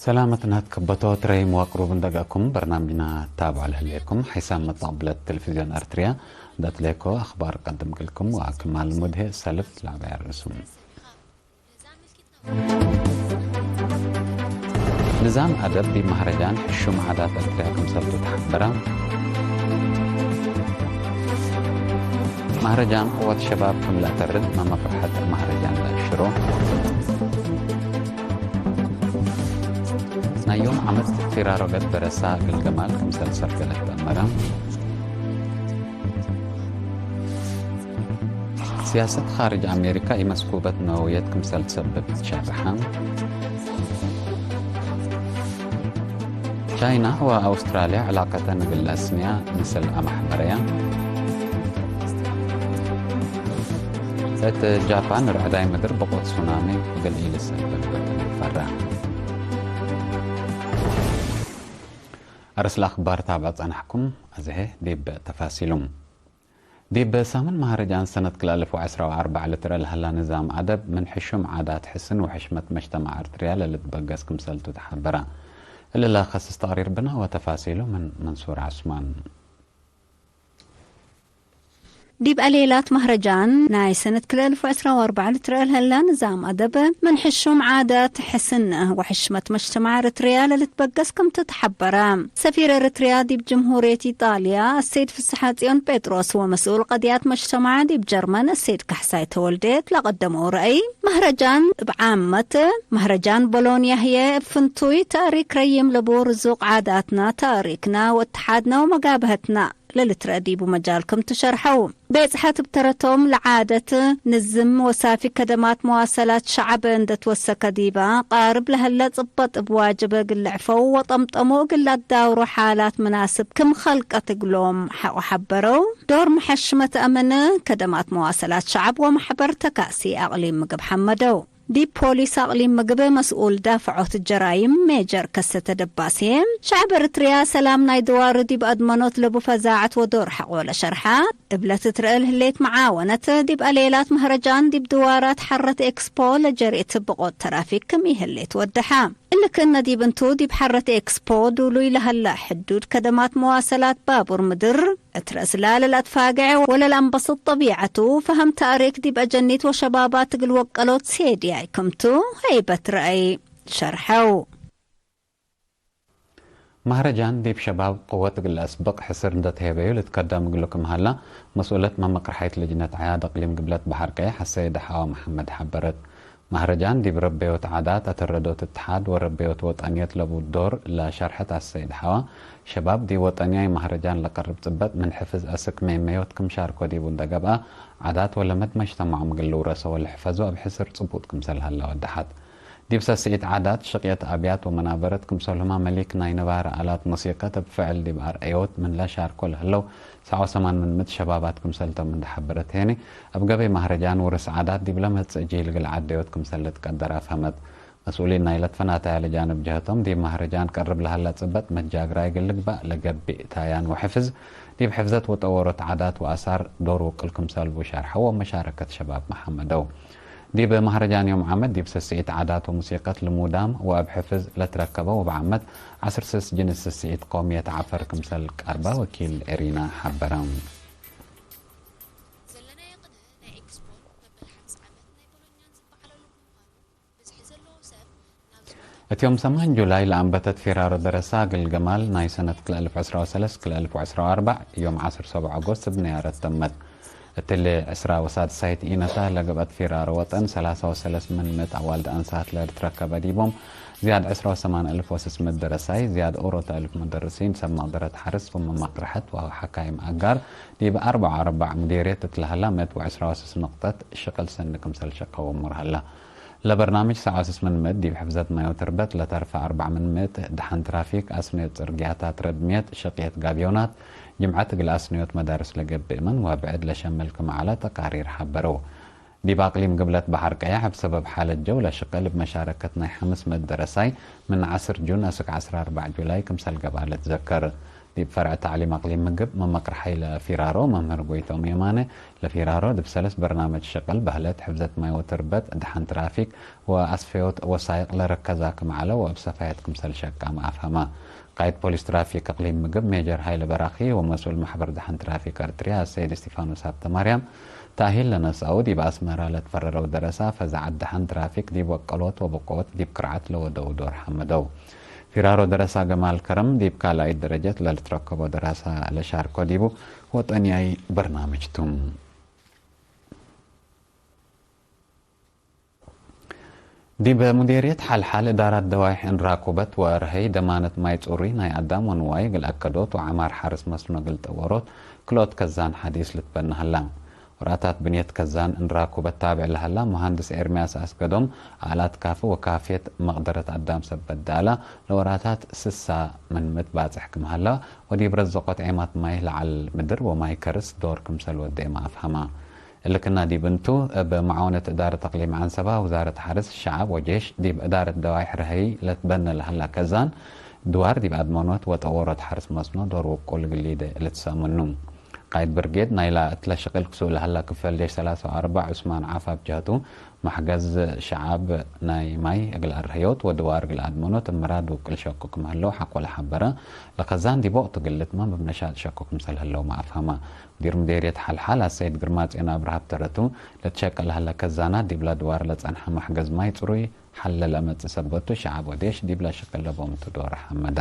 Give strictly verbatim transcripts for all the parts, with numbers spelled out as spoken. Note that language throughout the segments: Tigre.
ሰላመት ናት ከበቶ ትረይም ወቅሩብ እንደገእኩም በርናምጅና ታብዖ ለህሌኩም ሐይሳም መጣብለት ቴሌቪዝዮን ኤርትርያ ዳትሌኮ አኽባር ቀድም ግልኩም ወአክማል ሙድሄ ሰልፍ ላዕባይ አርእሱም። ንዛም አደብ ዲብ መህረጃን ሕሹም ዓዳት ኤርትርያ ክምሰልቱ ተሐበረ። መህረጃን ቅወት ሸባብ ክም ለአተርድ መመቅርሐት መህረጃን ለአሽሮ። ናይ ዮም ዓመት ፊራሮ ገጽ በረሳ እግል ገማል ክምሰል ሰርገለት ተአመረ። ሲያሰት ካርጅ አሜሪካ ኢመስኩበት ነወውየት ክምሰል ትሰብብ ትሸርሐ። ቻይና ወአውስትራልያ ዕላቀተን እግል ለአስንያ ምስል አመሕበረያ። እት ጃፓን ርዕዳይ ምድር ብቆት ሱናሚ እግል ኢልሰብብ ፈራ። አርስ ለአኽባር ታብዕ ጸናሕኩም፣ አዝሔ ዲብ ተፋሲሉም። ዲብ ሳምን መሀረጃን ሰነት ክልኤ አልፍ ወዐስራ ወአርበዕ ልትረአ ለሀላ ንዛም አደብ፣ ምን ሕሹም ዓዳት ሕስን ወሕሽመት መጅተማዕ ኤርትርያ ለልትበገስ ክምሰልቱ ተሐበረ። እሊ ለከስስ ተቅሪር ብነ ወተፋሲሉ ምን መንሱር ዐስማን። ዲብ አሌላት መህረጃን ናይ ሰነት ክልኤ አልፍ ወዐስራ ወአርበዕ ልትረአ ለሀላ ንዛም አደብ፣ ምን ሕሹም ዓዳት ሕስን ወሕሽመት መጅተማዕ ኤርትርያ ለልትበገስ ክምቱ ተሐበረ። ሰፊር ኤርትርያ ዲብ ጅምሁርየት ኢጣልያ አሰይድ ፍስሐጽዮን ጴጥሮስ ወመስኡል ቀድያት መጅተማዕ ዲብ ጀርመን አሰይድ ካሕሳይ ተወልዴ ለቀደመው ረአይ፣ መህረጃን እብ ዓመት፣ መህረጃን ቦሎንያ ህዬ እብ ፍንቱይ ተእሪክ ረዪም ለቡ ርዙቅ ዓዳትና፣ ተእሪክና ወእትሓድና ወመጋብሀትና ለልትረአ ዲቡ መጃል ክምቱ ሸርሐው። ቤጽሐት እብ ተረቶም ለዓደት ንዝም ወሳፊ ከደማት መዋሰላት ሸዐብ እንዴ ትወሰከ ዲበ ቃርብ ለሀለ ጽበጥ እብ ዋጅብ እግል ልዕፈው ወጠምጠሞ እግል ለአዳውሮ ሓላት መናስብ ክም ከልቀት እግሎም ሐቆ ሐበረው። ዶር መሐሽመት አምን ከደማት መዋሰላት ሸዐብ ወመሕበር ተካሲ አቅሊም ምግብ ሐመደው። ዲብ ፖሊስ አቅሊም ምግብ መስኡል ዳፍዖት ጀራይም ሜጀር ከሰተ ደባሴ፣ ሸዐብ ኤርትርያ ሰላም ናይ ድዋሩ ዲብ አድመኖት ለቡ ፈዛዐት ወዶር ሐቆ ለሸርሐ፣ እብ ለትትረአ ለህሌት መዓወነት ዲብ አሌላት መህረጃን ዲብ ድዋራት ሐረት ኤክስፖ ለጀርየት ብቆት ተራፊክ ክም ኢህሌት ወደሐ። እሊ ክእነ ዲብ እንቱ፣ ዲብ ሐረት ኤክስፖ ዱሉይ ለሀላ ሕዱድ ከደማት መዋሰላት ባቡር ምድር፣ እት ረእስላ ለልአትፋግዕ ወለልአንበስጥ ጠቢዐቱ፣ ፈሀም ተእሪክ ዲብ አጀኒት ወሸባባት እግል ወቀሎት ሴድያይ ክምቱ፣ ሀይበት ረአይ ሸርሐው። መህረጃን ዲብ ሸባብ ቅወት እግል ለአስብቅ ሕስር እንዴ ተሄበዩ ልትከደም እግሉ ክም ሀላ፣ መስኡለት መመቅርሐይት ልጅነት ዐያድ አቅሊም ግብለት በሐር ቀየሕ አሰይድ ሐዋ መሐመድ ሐበረት። መህረጃን ዲብ ረበዮት ዓዳት፣ አተረዶት እትሓድ ወረበዮት ወጠንዮት ለቡ ዶር ለሸርሐት አሰይድ ሐዋ፣ ሸባብ ዲብ ወጠንያይ መህረጃን ለቀርብ ጽበጥ ምን ሕፍዝ አስክ ሜመዮት ክም ሻርኮ ዲቡ እንዴ ገብአ፣ ዓዳት ወለመድ መጅተመዖም እግል ልውረሶ ወለሕፈዞ እብ ሕስር ጽቡጥ ክምሰል ሀላ ወደሐት። ዲብ ሰስዒት ዓዳት፣ ሽቅየት አብያት ወመናበረት ክምሰልሁመ መሊክ ናይ ነባረ አላት ሙሲቀት እብ ፍዕል ዲብ አርአዮት ምን ለሻርኮ ለህለው፣ ሰብዓ ወሰማን ምን ምእት ሸባባት ክምሰልቶም እንዴ ሐበረት ሄኒ፣ እብ ገበይ መህረጃን ውርስ ዓዳት ዲብ ለመጽእ ጂል እግል ዐደዮት ክምሰል ልትቀደር አፍሀመት። መስኡሊን ናይለ ትፈናተያ ለጃንብ ጀህቶም፣ ዲብ መህረጃን ቀርብ ለሀላ ጽበጥ መትጃግራይ እግል ልግባእ ለገብእ ታያን ወሕፍዝ፣ ዲብ ሕፍዘት ወጠወሮት ዓዳት ወአሳር ዶር ውቅል ክምሰልቡ ሸርሐው ወመሻረከት ሸባብ መሐመደው። ዲብ መህረጃን ዮም ዓመት፣ ዲብ ስስዒት ዓዳት ወሙሲቀት ልሙዳም ወእብ ሕፍዝ ለትረከበ ወእብ ዓመት ዐስር ስስ ጅንስ ስስዒት ቆምየት ዐፈር ክምሰል ቀርበ ወኪል ኤሪና ሐበረ። እት ዮም ሰማን ጁላይ ለአንበተት ፊራሮ ደረሳ ግልገማል ናይ ሰነት ክልኤ አልፍ ዕስራ ወሰለስ ክልኤ አልፍ ዕስራ ወአርበዕ ዮም ዐስር ሰብዕ አጎስት እብ ነያረት ተመት። እትሊ ዕስራ ወሳድሳይት ኢነታ ለገብአት ፊራሮ ወጠን ሰላሳ ወሰለስ ምን ምእት አዋልድ አንሳት ለልትረከበ ዲቦም ዝያድ ዕስራ ወሰማን አልፍ ወስስ ምእት ደረሳይ፣ ዝያድ ኦሮተ አልፍ ሙደርሲን፣ ሰብ መቅደረት ሐርስ ወመመቅርሐት ወሐካይም አጋር ዲብ አርበዕ ወአርበዕ ሙዴርየት እት ለሀላ ምእት ወዕስራ ወስስ ንቅጠት ሽቅል ሰኒ ክምሰል ሸቀው እሙር ሀላ። ለበርናምጅ ሰብዓ ወስስ ምን ምእት ዲብ ሕፍዘት ማይ ወትርበት ለተርፈ አርበዕ ምን ምእት ደሐን ትራፊክ፣ አስንዮት ጽርግያታት፣ ረድምየት፣ ሽቅየት ጋብዮናት፣ ጅምዐት እግል አስንዮት መዳርስ ለገብእ መን ወብዕድ ለሸምል ክም ዐለ ተቃሪር ሐበረው። ዲብ አቅሊም ግብለት በሐር ቀየሕ እብ ሰበብ ሓለት ጀው ለሽቅል እብ መሻረከት ናይ ሐምስ ምእት ደረሳይ ምን ዐስር ጁን አስክ ዐስር አርበዕ ጁላይ ክምሰል ገብአ ልትዘከር። ዲብ ፈርዕ ተዕሊም አቅሊም ምግብ መመቅርሐይ ለፊራሮ መምህር ጎይቶም የማነ፣ ለፊራሮ ዲብ ሰለስ በርናመጅ ሸቅል በህለት፣ ሕብዘት ማይ ወትርበት፣ ደሐን ትራፊክ ወአስፈዮት ወሳይቅ ለረከዛ ክም ዐለ ወእብ ሰፋየት ክምሰል ሸቃመ አፍሀመ። ቃይድ ፖሊስ ትራፊክ እቅሊም ምግብ ሜጀር ሀይለ በራኺ ወመስኡል ማሕበር ደሐን ትራፊክ ኤርትርያ አሰይድ እስቲፋኖስ ሀብተማርያም፣ ተእሂል ለነስአው ዲብ አስመረ ለትፈረረው ደረሳ ፈዛዐት ደሐን ትራፊክ ዲብ ወቀሎት ወብቆት ዲብ ክርዐት ለወደው ዶር ሐመደው። ፊራሮ ደረሳ ገማል ከረም ዲብ ካልኣይት ደረጀት ለልትረከቦ ደረሳ ለሻርኮ ዲቡ ወጠንያይ በርናምጅ ቱ። ዲብ ሙዴርየት ሐልሐል እዳራት ደዋይሕ እንራኩበት ወአርሀይ ደማነት ማይ ጽሩይ ናይ አዳም ወንዋይ እግል አከዶት ወዐማር ሐርስ መስኖ እግል ጠወሮት ክልኦት ከዛን ሐዲስ ልትበነ ሀላ። ወራታት ብንየት ከዛን እንራኩበት ታብዕ ለሀላ መሃንድስ ኤርምያስ አስገዶም፣ አላት ካፊ ወካፍየት መቅደረት አዳም ሰበት ዳላ፣ ለወራታት ስሳ ምን ምት ባጽሕ ክም ሀላ ወዲብ ረዘቆት ዔማት ማይ ለዐል ምድር ወማይ ከርስ ዶር ክምሰል ወዴመ አፍሀማ። እሊ ክና ዲብ እንቱ፣ እብ መዓወነት እዳረት አቅሊም ዐንሰባ፣ ውዛረት ሐርስ፣ ሸዐብ ወጄሽ ዲብ እዳረት ደዋይሕ ረሀይ ለትበነ ለሀላ ከዛን ድዋር ዲብ አድመኖት ወጠወሮት ሐርስ መስኖ ዶር ውቁል እግል ሊደ ልትሰእ ምኑ። ቃይድ ብርጌድ ናይላ እትለ ሽቅል ክሱእ ለሀላ ክፈል ጄሽ ሰላሳ ወአርበዕ ዑስማን ዓፋ እብ ጀህቱ፣ መሕገዝ ሸዐብ ናይ ማይ እግል አርሀዮት ወድዋር እግል አድመኖት እብ ምራድ ውቅል ሸቁ ክም ህለው ሐቆ ለሐበረ፣ ለከዛን ዲብ ወቅቱ እግል ልትመም እብ ነሻጥ ሸቁ ክምሰል ህለውመ አፍሀመ። ሙዲር ሙዴርየት ሐልሐል አሰይድ ግርማጼን አብርሃ እብ ተረቱ፣ ለትሸቀ ለሀለ ከዛናት ዲብለ ድዋር ለጸንሐ መሕገዝ ማይ ጽሩይ ሐለ ለአመጽእ ሰበቱ፣ ሸዐብ ወዴሽ ዲብለ ሽቅል ለቦም ቱ ዶር ሐመደ።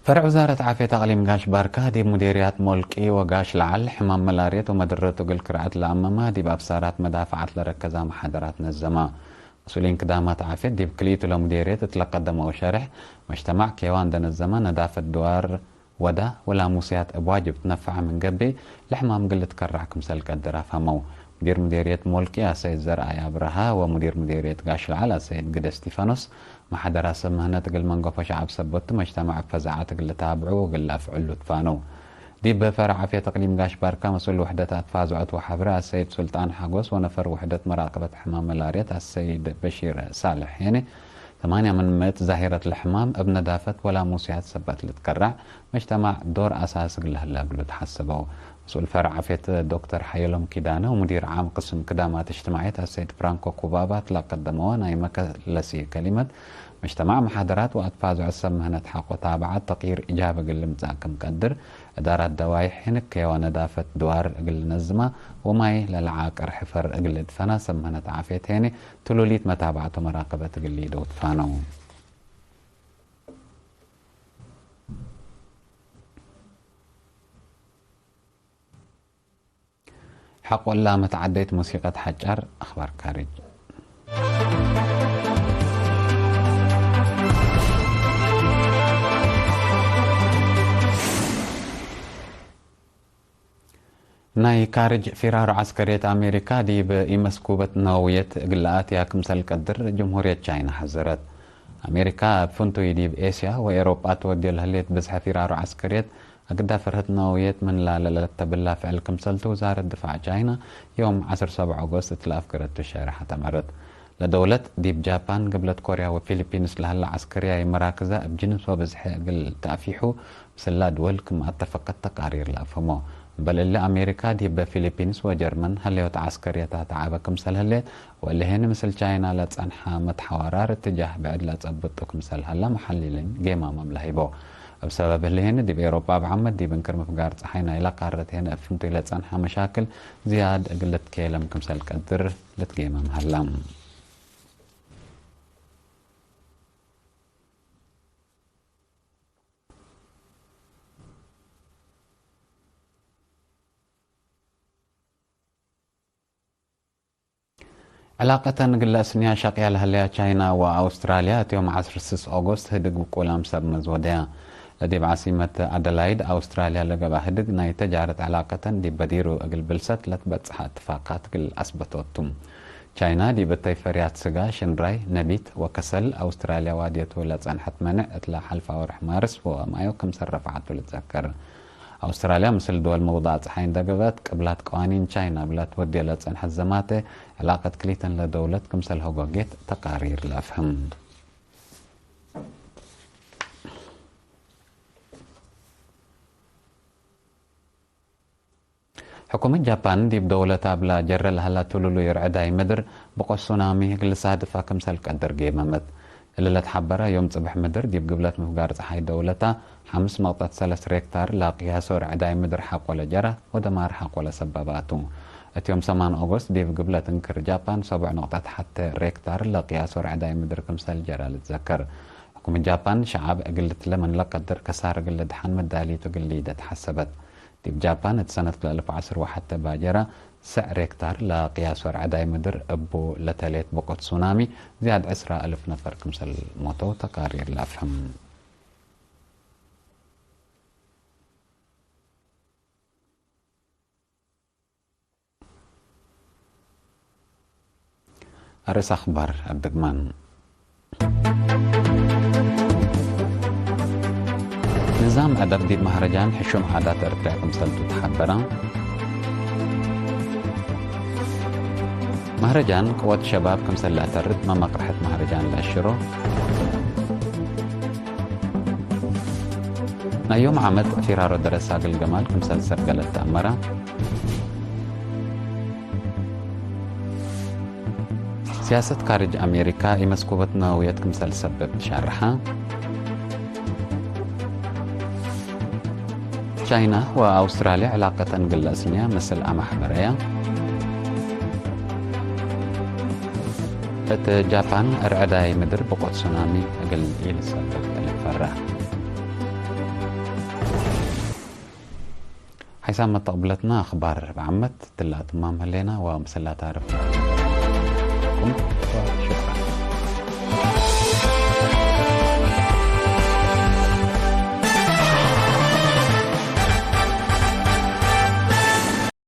ፈርዕ ውዛረት ዓፍየት አቅሊም ጋሽ ባርካ፣ ዲብ ሙዴርያት ሞልቂ ወጋሽ ለዐል፣ ሕማም መላርየት ወመደረቱ እግል ክርዐት ለአመመ፣ ዲብ አብሳራት መዳፍዓት ለረከዛ መሓደራት ነዘመ። መስኡሊን ክዳማት ዓፍየት ዲብ ክልኢቱ ለሙዴርየት እት ለቀደመው ሸርሕ፣ መጅተማዕ ኬዋ እንደ ነዘመ፣ ነዳፈት ድዋር ወዳ ወላሙስያት እብ ዋጅብ ትነፈዐ ምን ገብእ፣ ለሕማም እግል ልትከረዕ ክምሰል ቀድር አፍሀመው። ሙዲር ሙዴርየት ሞልቂ አሰይድ ዘርአይ አብረሃ ወሙዲር ሙዴርየት ጋሽ ለዐል አሰይድ ግደ እስቲፋኖስ፣ መሓደራት ሰብ ምህነት እግል መንገፎ ሸዐብ ሰበት ቱ፣ መጅተማዕ እብ ፈዛዐት እግል ልታብዑ ወእግል ለአፍዕሉ ትፋነው። ዲብ ፈርዕ ዓፍየት እቅሊም ጋሽ ባርካ፣ መስኡል ውሕደት አትፋዝዖት ወሐብረ አሰይድ ሱልጣን ሓጎስ ወነፈር ውሕደት መራቀበት ሕማም መላርየት አሰይድ በሺር ሳልሕ ሄኔ፣ ተማንያ ምን ምእት ዛሂረት ለሕማም እብ ነዳፈት ወላሙስያት ሰበት ልትከረዕ መጅተማዕ ዶር አሳስ እግል ለህለ እግሉ ተሐሰበው። መስኡል ፈርዕ ዓፍየት ዶክተር ሓየሎም ኪዳነ ወሙዲር ዓም ቅስም ክዳማት እጅትማዕየት አሰይድ ፍራንኮ ኩባባ እት ለቀደመወ ናይ መከለሲ ከሊመት፣ መጅተማዕ መሓደራት ወአትፋዝዖት ሰብ ምህነት ሐቆ ታብዓት ተቅይር ኢጃቢ እግል ልምጸእ ክም ቀድር፣ እዳራት ደዋይሕ ሄንክ ኬዋ ነዳፈት ድዋር እግል ልነዝማ ወማይ ለለዓቅር ሕፈር እግል ልድፈና ሰብ ምህነት ዓፍየት ሄኔ ትሉሊት መታብዐት ወመራቀበት እግል ሊደው ትፋነው። ሐቆላ መትዓደይት ሙሲቀት ሐጫር። አኽባር ካርጅ። ናይ ካርጅ ፊራሮ ዐስከርየት አሜሪካ ዲብ ኢመስኩበት ነወውየት እግል ለአትያ ክምሰል ቀድር ጅምሁርየት ቻይና ሐዘረት። አሜሪካ እብ ፍንቱይ ዲብ ኤስያ ወኤሮጳ ትወድዮ ለህሌት ብዝሐ ፊራሮ ዐስከርየት አግዳ ፈርህት ነወውየት ምን ላለ ለተብላ ፍዕል ክምሰልቱ ውዛረት ድፋዕ ቻይና ዮም ዐስር ሰብዕ ኦጎስት እት ለአፍገረቱ ሸርሐት አመረት። ለደውለት ዲብ ጃፓን፣ ግብለት ኮርያ ወፊሊፒንስ ለሀለ ዐስከርያይ መራክዘ እብ ጅንስ ወብዝሐ እግል ተአፊሑ ምስላ ድወል ክም አተፈቀት ተቃሪር ለአፍህሞ። እምበል እሊ አሜሪካ ዲብ ፊሊፒንስ ወጀርመን ሀለዮት ዐስከርየታት ዐበ ክምሰል ህሌት ወእሊ ሄኒ ምስል ቻይና ለጸንሐ መትሐዋራር እትጃህ ብዕድ ለጸብጡ ክምሰል ሀለ መሐሊሊን ጌማምም ለህይቦ። እብ ሰበብ እሊ ሄኒ ዲብ ኤሮጳ አብዓመት ዲብ እንክር ምፍጋር ጸሓይ ናይለ ቃረት ሄነ እብ ፍንቱይ ለጸንሐ መሻክል ዝያድ እግል ልትኬለም ክምሰል ቀድር ልትጌመም ሀላ። ዕላቀተን እግል ለአስንያ ሸቅያ ለሀለያ ቻይና ወአውስትራልያ፣ እት ዮም ዐስር ስስ ኦጎስት ህድግ ውቁላም ሰብ መዝወደያ። ለዲብ ዓሲመት አደላይድ አውስትራልያ ለገብአ ህድግ፣ ናይ ተጃረት ዕላቀተን ዲብ በዲሩ እግል ብልሰት ለትበጽሐ እትፋቃት እግል አስበቶቱ። ቻይና ዲብ እተይ ፈርያት ስጋ፣ ሽንራይ፣ ነቢት ወከሰል አውስትራልያ ዋድየቱ ለጸንሐት መኔዕ፣ እትለ ሐልፍ አወርሕ ማርስ ወማዮ ክምሰል ረፍዐቱ ልትዘከር። አውስትራልያ ምስል ድወል መውዳዕ ጸሓይ እንደ ገብአት፣ ቅብላት ቀዋኒን ቻይና እብለ ትወዴ ለጸንሐት ዘማተ፣ ዕላቀት ክሊተን ለደውለት ክምሰል ሆጎጌት ተቃሪር ለአፍህም። ሕኩመት ጃፓን ዲብ ደውለታ እብላ ጀረ ለሀላ ትሉሉይ ርዕዳይ ምድር ብቆት ሱናሚ እግል ልሳድፋ ክምሰል ቀድር ጌመመት። እሊ ለትሐበረ ዮም ጽብሕ ምድር ዲብ ግብለት ምፍጋር ጸሓይ ደውለታ ሐምስ ነቅጠት ሰለስ ሬክታር ለቅያሶ ርዕዳይ ምድር ሐቆ ለጀረ ወደማር ሐቆ ለሰበባቱ። እት ዮም ሰማን ኦጎስት ዲብ ግብለት እንክር ጃፓን ሰቡዕ ነቅጠት ሐተ ሬክታር ለቅያሶ ርዕዳይ ምድር ክምሰል ጀረ ልትዘከር። ሕኩመት ጃፓን ሸዓብ እግል ልትለመን ለቀድር ከሳር እግል ልድሓን መዳሊቱ እግል ሊደ ተሐሰበት። ዲብ ጃፓን እት ሰነት ክልኤ አልፍ ወዐስር ወሐተ ባጀረ ሰዕ ሬክታር ለቅያስ ወርዕዳይ ምድር እቡ ለተሌት ብቆት ሱናሚ ዝያድ ዕስራ አልፍ ነፈር ክምሰል ሞተው ተቃሪር ለአፍህም። አርእስ አኽባር እብ ድግማን። ንዛም አደብ ዲብ መህረጃን ሕሹም ዓዳት ኤረትርያ ክምሰልቱ ተሐበረ። መህረጃን ቅወት ሸባብ ክምሰል ለአተርድ መመቅረሐት መህረጃን ለአሽሮ። ናይ ዮም ዓመት ፊራሮ ደረስ አግል ገማል ክምሰል ሰብገለት ተአመረ። ሲያሰት ካርጅ አሜሪካ ኢመስኩበት ነወውየት ክምሰል ሰብብ ትሻርሐ። ቻይና ወአውስትራልያ ዕላቀተን እግል ለአስንያ ምስል አማሕበረያ። እት ጃፓን ርዕዳይ ምድር ብቆት ሱናሚ እግል ኢልሰብብ ልፈረህ። ሓይሳም መተቅብለትና አኽባር እብ ዓመት ትላ አትማም ህሌና ወምስላ ታርፍ ኩም ወሽኩር።